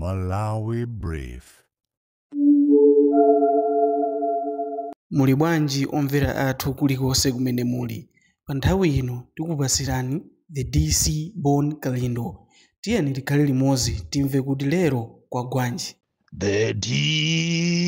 Malawi Brief. Muli bwanji omvera athu kulikonse kumene muli? Pa nthawi ino tikupasirani The DC Bon Kalindo. Tiyeni tikhale limodzi timve kuti lero kwagwanji. The DC,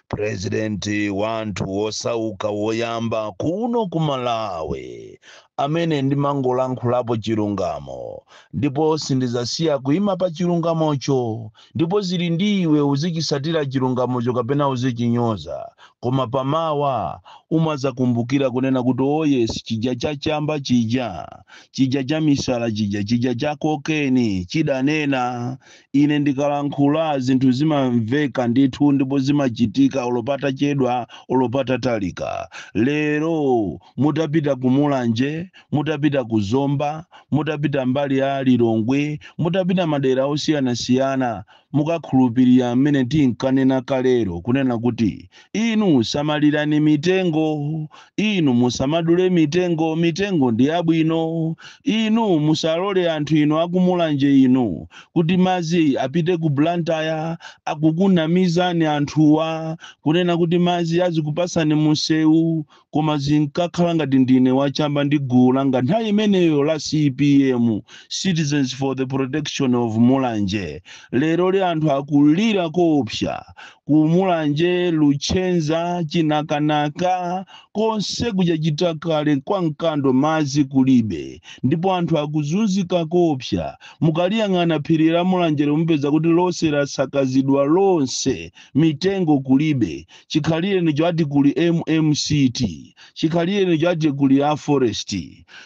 President wanthu wosauka woyamba kuno ku Malawi amene ndimangolankhulapo chilungamo, ndipo sindizasiya kuyima pa chilungamocho, ndipo zili ndi iwe uzichisatira chilungamocho kapena uzichinyoza, koma pamawa umazakumbukira kunena kuti, "Oh yes, chija cha chamba chija, chija cha misala chija, chija cha kokeni chidanena." Ine ndikalankhula zinthu zimamveka ndithu ndipo zimachitika, olopata chedwa olopata talika. Lero mutapita ku Mulanje, mutapita ku Zomba, mutapita mbali ya Lilongwe, mutapita madera osiyanasiyana, mukakhulupirira mmene tinkanena kalero kunena kuti inu samalirani mitengo, inu musamadule mitengo, mitengo ndi yabwino, inu musalole anthu inu akumulanje inu kuti madzi apite ku Blantyre. Akukunamizani anthuwa kunena kuti madzi azikupasani munsewu, koma zinkakhala ngati ndine wachamba ndi gulu langa nthawi imeneyo la CPM, Citizens for the Protection of Mulanje. Lero li anthu akulira koopsa ku Mulanje, Luchenza, Chinakanaka, konse kuja chitakale kwa Mkando, madzi kulibe ndipo anthu akuzunzika koopsa. Mukaliyang'ana phiri la Mulanje, mupeza kuti lonse lasakazidwa lonse, mitengo kulibe. Chikhalire nicho ati kuli MMCT, chikhalire nicho ati kuli a forest,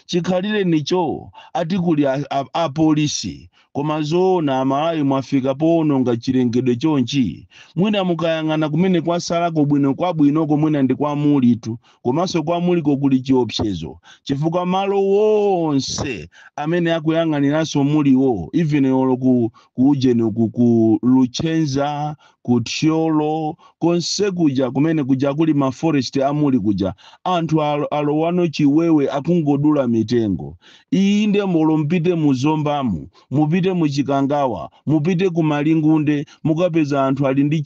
chikhalire nicho ati kuli a polisi. Koma zoona, Amalawi mwafika powononga chilengedwe chonchi? Mwina mukayang'ana kumene kwasalako bwino kwabwinoko, mwina ndi kwa Mulitu, komanso kwa Muliko kuli chiopsezo, chifukwa malo wonse amene akuyang'aniranso muliwo, even olo ku ujeni uku ku Luchenza, ku Thyolo, konse kuja kumene kuja kuli ma forest amuli kuja, anthu alowano chiwewe, akungodula mitengo iyi. Ndiye molo mpite muzombamu, mupite muchikangawa, mupite ku Malingunde, mukapeza anthu ali ndi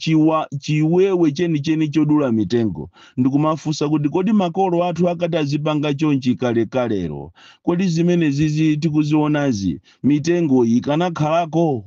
chiwewe chenicheni chodula mitengo. Ndikumafunsa kuti kodi makolo athu akati azipanga chonchi kalekalero, kodi zimene zizi tikuzionazi, mitengo ikanakhalako?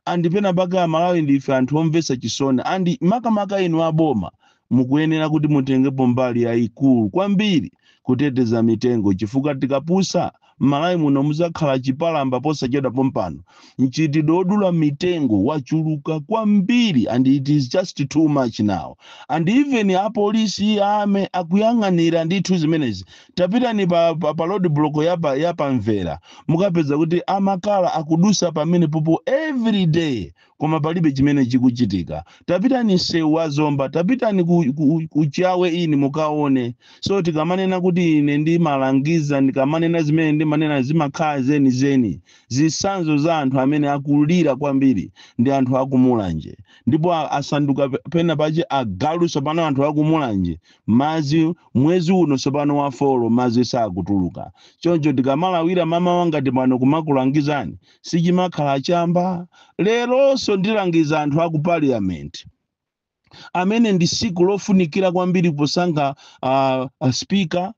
Andipena pake Amalawi ndife anthu omvetsa chisoni, and makamaka inu aboma mukuyenera kuti mutengepo mbali yayikulu kwambiri kuteteza mitengo, chifukwa tikapusa m'Malawi muno muzakhala chipalamba posachedwa pompano. Mchitidwe wodula mitengo wachuluka kwambiri and it is just too much now, and even apolisi ame akuyang'anira ndithu zimenezi. Tapitani pa road block yapamvera, mukapeza kuti amakala akudusa pamene popo every day, koma palibe chimene chikuchitika. Tapitani msewu wa Zomba, tapitani ku Chawe ini mukaone. So tikamanena kuti ine ndimalangiza, ndikamanena zimene ndimanena zimakhala zenizeni. Zitsanzo za anthu amene akulira kwambiri ndi anthu akumulanje, ndipo asanduka pena pache agalu tsopano anthu akumulanje. Madzi mwezi uno tsopano wa four, madzi sakutuluka. Choncho tikamalawira mama wangati pano kumakulangizani, sichimakhala chamba. Leronso ndilangiza anthu aku parliament amene ndi siku lofunikira kwambiri posankha speaker,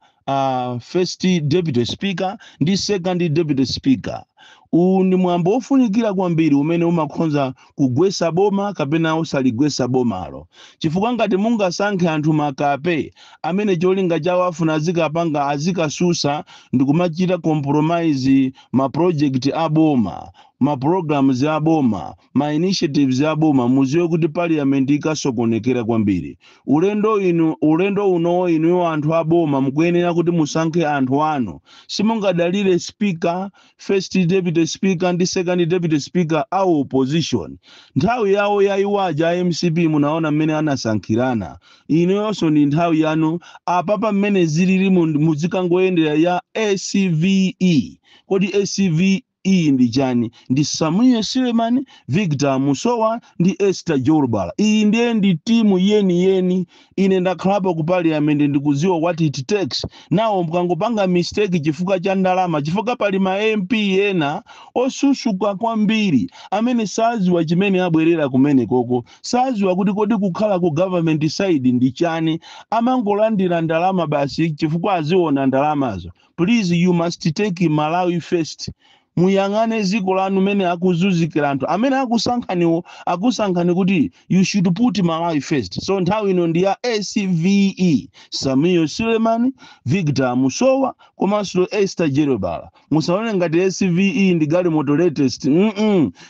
first deputy speaker ndi second deputy speaker. Uwu ndi mwambo wofunikira kwambiri umene umakhonza kugwesa boma kapena usaligwesa bomalo, chifukwa ngati mungasankhe anthu makape amene cholinga chawo afuna azikapanga, azikasusa ndi kumachita compromise ma project a boma, ma programs a boma, ma initiatives a boma, muziwe kuti parliament ikasokonekera kwambiri ulendo inu. Ulendo uno inuyo anthu a boma mukuyenera kuti musankhe anthu anu. Simungadalire speaker, first deputy speaker ndi second deputy speaker a opposition. Nthawi yawo yayiwaja a MCP munaona mmene anasankhirana. Inuyonso ndi nthawi yanu apapa. Mmene zilili, muzikangoyendera ya ACVE. Kodi ACVE Ndi chani? Ndi Sameer Suleman, Victor Musowa ndi Esther Jolobala. Iyi ndiye ndi timu yeni yeni. Ine ndakhalapo ku parliament, ndikudziwa what it takes. Nawo mukangopanga mistake chifukwa cha ndalama, chifukwa pali ma MP ena osusuka kwambiri amene saziwa chimene abwerera kumene koko, saziwa kuti kodi kukhala ku government side ndi chani. Amangolandira ndalama basi chifukwa aziona ndalamazo. Please, you must take Malawi first. Muyang'ane dziko lanu mene akuzunzikira anthu amene akusankhaniwo, akusankhani kuti you should put Malawi first. So nthawi ino ndi ya SVE, Sameer Suleman, Victor Musowa komanso Esther Jolobala. Musaone ngati SVE ndi galimoto latest.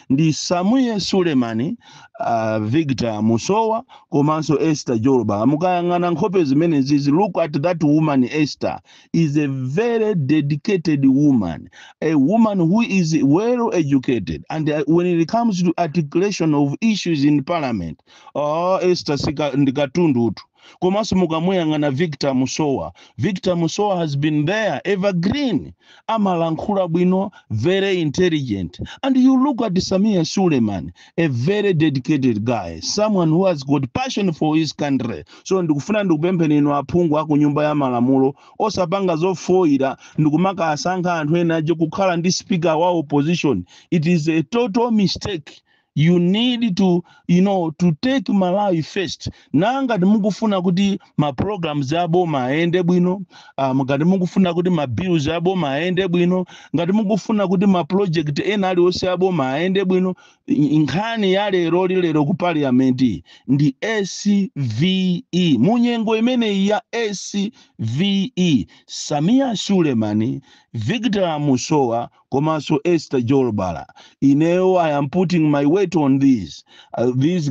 Ndi Sameer Suleman, Victor Musowa komanso Esther Jolobala. Mukayang'ana nkhope zimene zizi, look at that woman. Esther is a very dedicated woman, a woman who is well educated, and when it comes to articulation of issues in parliament, oh, Esther sika ndi katundutu. Komanso mukamuyang'ana Victor Musowa, Victor Musowa has been there, evergreen, amalankhula bwino, very intelligent. And you look at Sameer Suleman, a very dedicated guy, someone who has got passion for his country. So ndikufuna ndikupempheni inu aphungu aku Nyumba ya Malamulo, osapanga zofoyira ndikumaka asankha anthu ena aje kukhala ndi speaker wa opposition. It is a total mistake. You need to you know to take Malawi first. Nangati mukufuna kuti ma programs aboma ayende bwino, ngati mukufuna kuti ma bills aboma ayende bwino, ngati mukufuna kuti ma project ena aliwonse aboma ayende bwino, nkhani ya lero lilero ku parliament ndi SVE. Munyengo imeneyi ya SVE, Sameer Suleman, Victor Musowa komanso Esther Jolobala. Ineyo I am putting my weight on these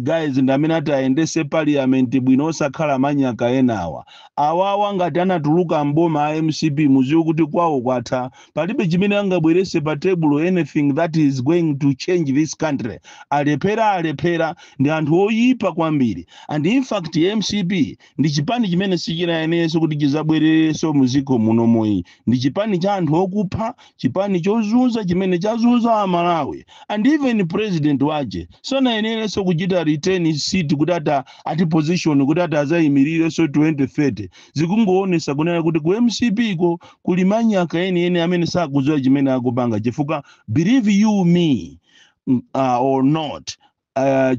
guys ndi amene ati ayendese parliament bwino, osakhala manyaka enawa awawa. Ngati anatuluka mboma a MCP, muziwe kuti kwawo kwatha. Palibe chimene angabwerese pa table, anything that is going to change this country. Alephera, alephera, ndi anthu oyipa kwambiri. And in fact, MCP ndi chipani chimene sichinayenerenso kuti chizabwererenso muziko munomoyi. Ndi chipani cha anthu okupha, chipani chozunza chimene chazunza Amalawi. And even president wache sanayenerenso kuchita retain seat kuti ata ati position kuti ati azayimirirenso 2030. Zikungoonesa kunena kuti ku MCP ko kuli manyaka enieni amene sakudziwa chimene akupanga, chifukwa believe you me or not,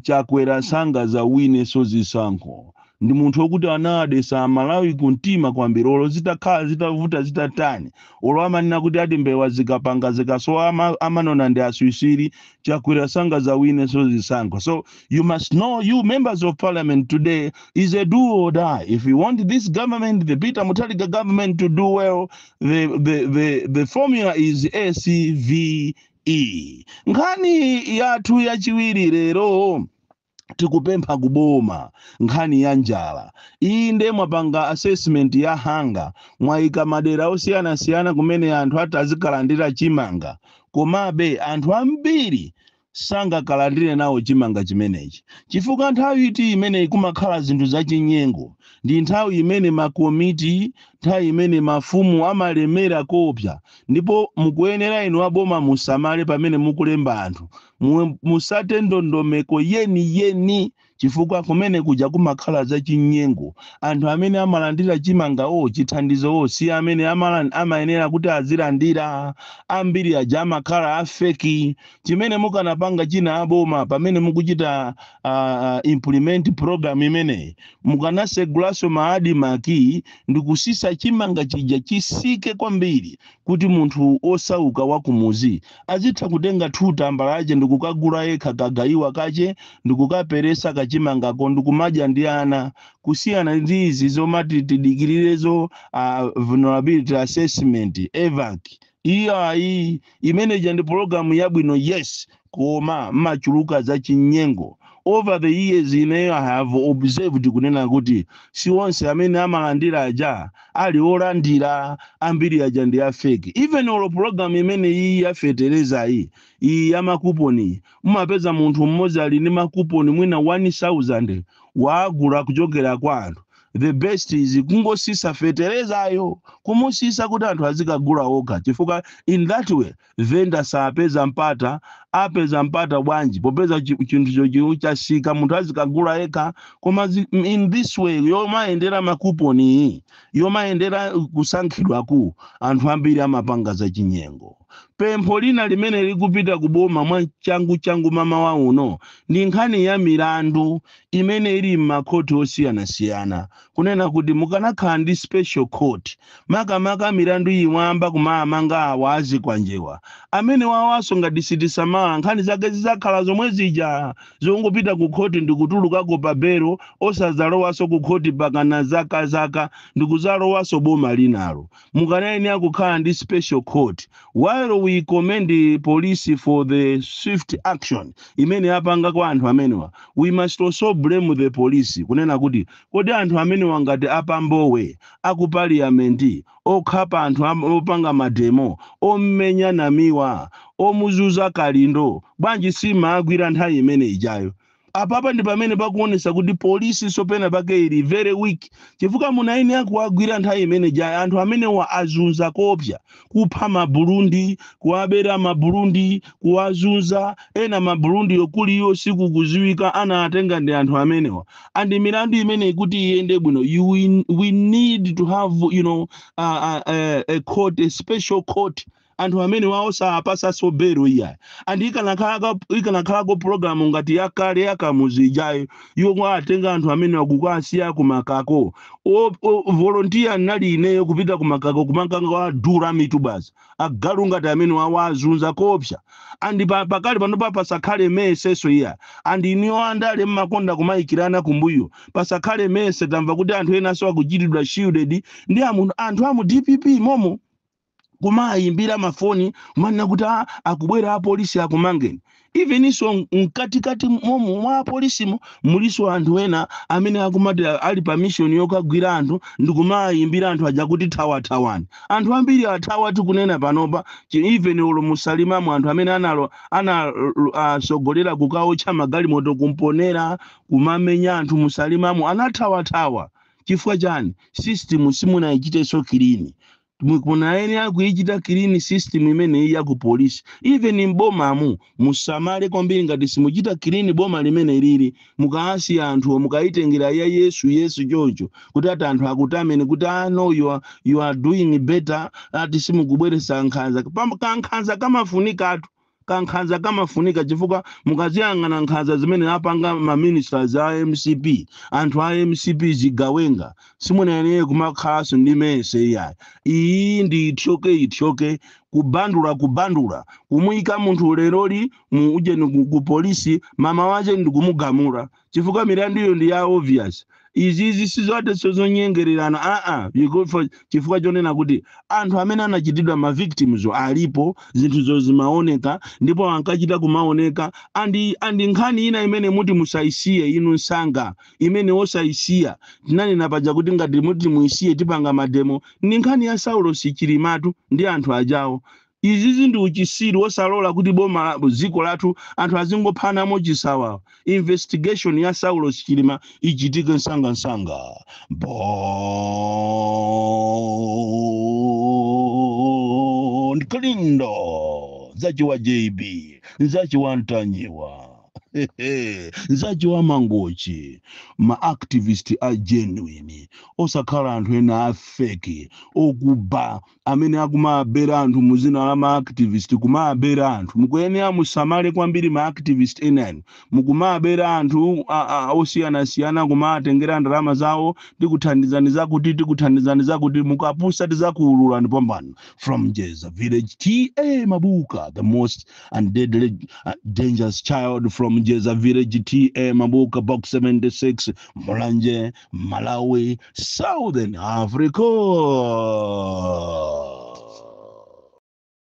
Chakwera sangazawinenso zisankho. Ndi munthu wokuti anadesa Amalawi kumtima kwambiri. Olo zitakhala zitavuta zitatani, olo amanena kuti ati mbewa zikapanga zikasowa amanona ndi aswiswiri, Chakwera sangazawinenso zisankho. So you must know, you members of parliament, today is a do or die. If you want this government, the Peter Mutharika government, to do well, the formula is SVE. Nkhani yathu yachiwiri lero, tikupempha kuboma nkhani ya njala. Iyi nde mwapanga assessment ya hunger, mwayika madera osiyanasiyana kumene anthu ati azikalandira chimanga, komabe anthu ambiri sangakalandire nawo chimanga chimenechi, chifukwa nthawi iti imeneyi kumakhala zinthu zachinyengo. Ndi nthawi imene makomiti, nthawi imene mafumu amalemera kopsa. Ndipo mukuyenera inu aboma musamale pamene mukulemba anthu, musate ndondomeko yeni yeni, chifukwa kumene kuja kumakhala zachinyengo. Anthu amene amalandira chimangawo, chithandizowo, si amene amayenera kuti azilandira. Ambiri aja amakhala a fake. Chimene mukanapanga china aboma, pamene mukuchita implement program imeneyi, mukanasegulaso ma ADMARC ndi kusisa chimanga chija chisike kwambiri, kuti munthu osauka wa kumuzi azitha kutenga 2 tambala ache ndikukagula yekha kagayiwa kache ndikukaperesa kachimangako ndikumadya ndi ana, kusiyana ndi izi zomati tidikirirezo vulnerability assessment, EVAC. Iyayi, imeneja ndi pologalamu yabwino, yes, koma mmachuluka zachinyengo. Over the years ineyo I have observed kunena kuti si onse amene amalandira aja ali olandira. Ambiri aja ndi a fake. Even olo pologalamu imene iyi yafetereza, iyi yamakuponi, mumapeza munthu mmodzi ali ndi makuponi mwina 1000, waagula kuchokera kwa anthu. The best is kungosisa feterezayo, kumusisa kuti anthu azikagula okha, chifukwa in that way vendor sapeza mpata. Apeza mpata bwanji popeza chinthucho chasika? Munthu azikagula yekha. Koma in this way yomayendera makuponi iyi, yomayendera kusankhidwaku, anthu ambiri amapanga zachinyengo. Pempho lina limene likupita kuboma mwa changu changu mamawa uno ndi nkhani ya milandu imene ili m'makhoti osiyanasiyana, kunena kuti mukanakhala ndi special court, makamaka milandu imwamba kumamanga awa azikwanjewa amene wawaso. Ngati sitisamala, nkhani zake zizakhala zomwe zija zongopita ku khoti ndikutulukako pa belo, osadzalowaso ku khoti pakana zaka zaka, ndikuzalowaso boma linalo. Mukanayenera kukhala ndi special court. While we commend the police for the swift action imene apanga kwa anthu amenewa, we must also blame the police, kunena kuti kodi anthu amenewa ngati apambowe aku parliament, okhapa anthu, opanga mademo, ommenya Namiwa, omuzuza Kalindo, bwanji simagwira nthawi imene ijayo? Apapa ndi pamene pakuonesa kuti polisi sopena pake ili very weak, chifukwa munayenera kuwagwira nthawi imene ijayo. Anthu amenewa azunza kopya, kupha Maburundi, kuwabera Maburundi, kuwazunza ena. Maburundi yokuliyo sikukuziwika anawatenga ndi anthu amenewa. And milandu imene ikuti iyende bwino, we need to have a court, a special court. Anthu amene wawo sapasaso belo iya. And ikanakhalako program ngati yakale yakamuzi ijayo, iwo atenga anthu amene akukasiya kumakako. Volunteer nali ineyo kupita kumakako kumakako, adura mitu basi agalu ngati amene wawo azunza kopsa. And pakali panopa pasakhale meseso iya. And iniyo andale mmakonda kumayikirana kumbuyo, pasakhale mese. Tamva kuti anthu enaso akuchitidwa shielded ndi anthu amu DPP momo, kumayimbira mafoni kumanena kuti, "Ah, akubwera apolisi akumangeni." Even iso mkatikati momo mwa apolisimo muliso anthu ena amene akumati ali pa mission yokagwira anthu, ndikumayimbira anthu aja kuti thawathawani. Anthu ambiri athawa tikunena panopa. Even ulo musalimamo anthu amene analo anasogolera kukaotcha magalimoto, kumponera, kumamenya anthu musalimamo, anathawathawa. Chifukwa chani? System simunayichitenso clean. Munayenera kuyichita clean system imeneyi ya ku polisi. Even mbomamu musamale kwambiri. Ngati simuchita clean boma limene lili, mukaasiya anthu, mukayitengera ya Yesu Yesu choncho, kuti ati anthu akutameni kuti, "Ah, no, you are doing better," ati simukubweresa nkhanza. Kankhanza kamafunikatu, kankhanza kamafunika, chifukwa mukaziyang'ana nkhanza zimene apanga ma ministers a MCP, anthu a MCP, zigawenga, simunayeneye kumakhalanso ndi mese iyayi. Iyi ndi ithyoke ithyoke, kubandula kubandula, kumuyika munthu leroli mu ujeni ku polisi, mama wache ndikumugamula, chifukwa milandu iyo ndi ya obvious. Izizi sizoti sizonyengererana, aa, chifukwa chonena kuti anthu amene anachitidwa ma victims alipo, zinthuzo zimaoneka ndipo ankachita kumaoneka. And nkhani ina imene muti musayisiye inu nsanga, imene osayisiya, tinanena paja kuti ngati muti muyisiye tipanga mademo, ndi nkhani ya Saulo Sichilimatu ndi anthu ajawo. Izizi ndi uchisiru osalola kuti boma dziko lathu anthu azingophanamo chisawawa. Investigation ya Saulo Sichilima ichitike msangamsanga. Bon Kalindo, nzachi wa JB, nzachi wa Ntanyiwa, nzachi wa Mangochi, ma activist a genuine, osakhala anthu ena a fake okuba amene akumabera anthu muzina la ma activist, kumabera anthu. Mukuyenera musamale kwambiri ma activist enani, mukumabera anthu osiyanasiyana, kumatengera ndalama zawo, tikuthandizani zakuti, tikuthandizani zakuti. Mukapusa tizakuululani pompano. From Jeza Village, TA Mabuka, the most and deadly dangerous child from Jeza Village, TA Mabuka, Box 76, Mulanje, Malawi, Southern Africa.